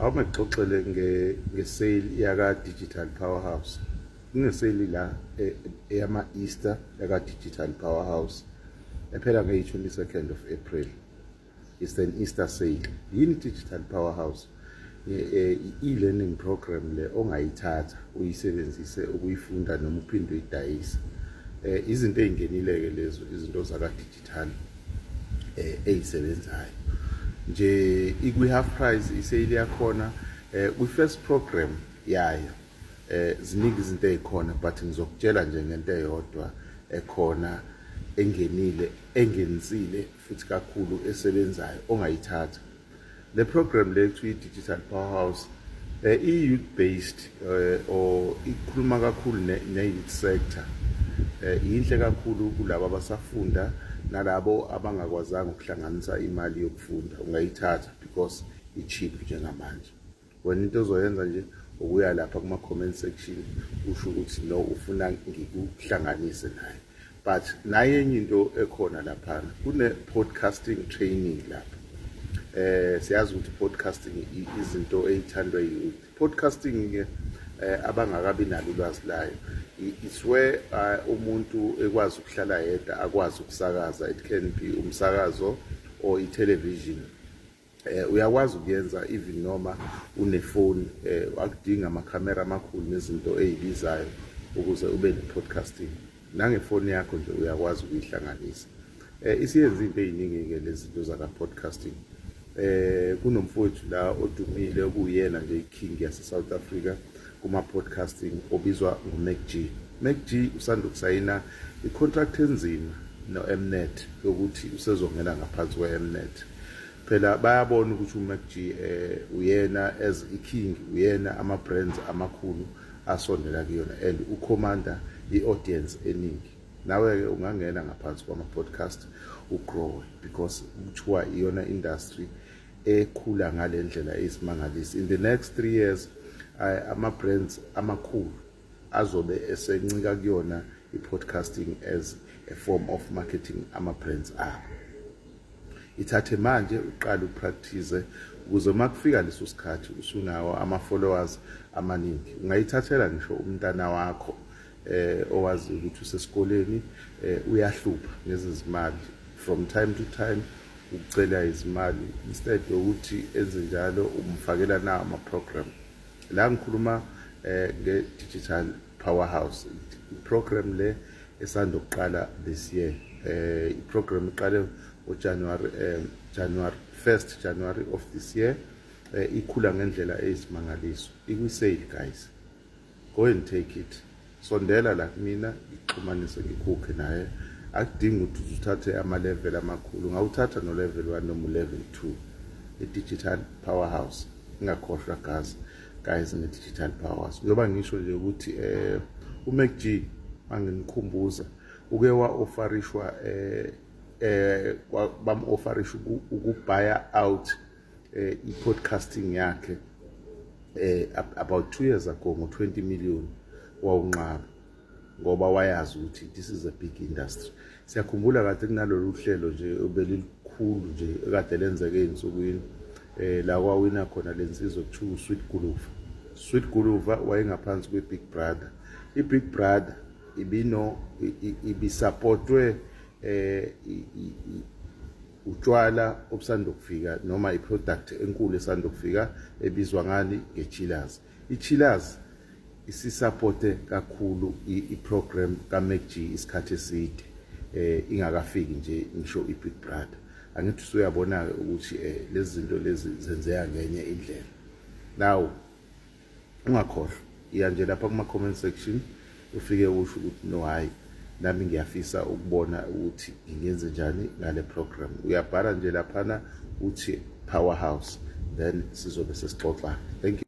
Awume ngixoxele nge-sale yaka-Digital Powerhouse. Kune-sale la eyama-Easter yaka-Digital Powerhouse ephela ngeyi-22nd of April. It's an Easter sale. Yini Digital Powerhouse? I-e-learning program le ongayithatha uyisebenzise ukuyifunda noma uphinde uyidayise. Izinto ey'ngenile-ke lezo, izinto zaka-digital ey'sebenzayo nje, ikwi-half price i-sale yakhona kwi-first program yayo. Ziningi izinto ey'khona, but ngizokutshela nje ngento eyodwa ekhona engenile, engenisile futhi kakhulu, esebenzayo ongayithatha. Le program le kuthiwa i-Digital Powerhouse, i-youth based or ikhuluma kakhulu ne-youth sector. Yinhle kakhulu kulabo abasafunda nalabo abangakwazanga ukuhlanganisa imali yokufunda. Ungayithatha because i-cheap njengamanje. Wena into ozoyenza nje ukuya lapha kuma-comment section, usho ukuthi no, ufuna ngikuhlanganise naye. But naye enye into ekhona laphana, kune-podcasting training lapha. Siyazi ukuthi podcasting izinto eyithandwa youth. Podcasting ke, abangakabi nalo ulwazi layo, it's where umuntu ekwazi ukuhlala yedwa, akwazi ukusakaza. It can be umsakazo or i-television. Uyakwazi ukuyenza even noma unefoni. Akudinga amakhamera amakhulu nezinto ezibizayo ukuze ube ne-podcasting. Nangefoni yakho nje uyakwazi ukuyihlanganisa. Isiyenza into eziningi ke lezi zinto zaka podcasting. Kunomfowethu la odumile, okuyena nje i-king yase South Africa kuma podcasting, obizwa nguMac G. Mac G usanda ukusayina i-contract enzima no-Mnet yokuthi usezongena ngaphansi kwe-Mnet. Phela bayabona ukuthi uMac G uyena as i-king, uyena ama brands amakhulu asondela kuyona and u-commanda i-audience eningi. Nawe ke ungangena ngaphansi kwama podcast, u-grow, because kuthiwa iyona industry ekhula ngalendlela eyisimangaliso. In the next 3 years, ama brands amakhulu azobe esencika kuyona i-podcasting as a form of marketing ama brands abo. Ithathe manje, uqale u-practice ukuze uma kufika leso sikhathi usunawo ama followers amaningi. Ungayithathela ngisho umntana wakho owazi ukuthi usesikoleni, uyahlupha ngezezimali from time to time, ukucela izimali. Instead yokuthi enze njalo, umfakela na ama program la. Ngikhuluma nge Digital Powerhouse, i-program le esanda ukuqala this year. I-program iqale ngoJanuary, January 1st January of this year. Ikhula ngendlela eyisimangaliso. Ikwi-sale guys, go and take it. Sondela la kumina, ngixhumanise, ngikhukhe naye. Akudingi ukuthi uthathe ama-level amakhulu, ungawuthatha no-level 1 noma u-level 2, i-Digital Powerhouse. Ingakhohlwa guys nge-Digital Powerhouse, njengoba ngisho nje ukuthi uMac G, manginikhumbuza, uke wa-offerishwa, bam-offerisha uku-buya out i-podcasting yakhe about 2 years ago ngo-20 million, wawunqaba ngoba wayazi ukuthi this is a big industry. Siyakhumbula kade kunalolu hlelo nje obelilikhulu nje ekade lenzeke ey'nsukwini, la kwawina khona lensizwa kuthiwa uSweet Guluva. Sweet Guluva wayengaphansi kwe-Big Brother. I-Big Brother ibino ibisupportwe utshwala obusanda kufika noma i-product enkulu esanda kufika ebizwa ngani? Nge-Chillers. I-Chillers isisupporte kakhulu i-program kaMac G isikhathi eside, ingakafiki nje ngisho i-Big Brother. Angithi usuyabona ke ukuthi lezi zinto lezi zenzeka ngenye indlela. Now ungakhohlwa, iya nje lapha kuma comment section, ufike usho ukuthi no, hayi, nami ngiyafisa ukubona ukuthi ngingenze njani ngale program. Uyabhala nje laphana uthi Powerhouse, then sizobe sesixoxa. Thank you.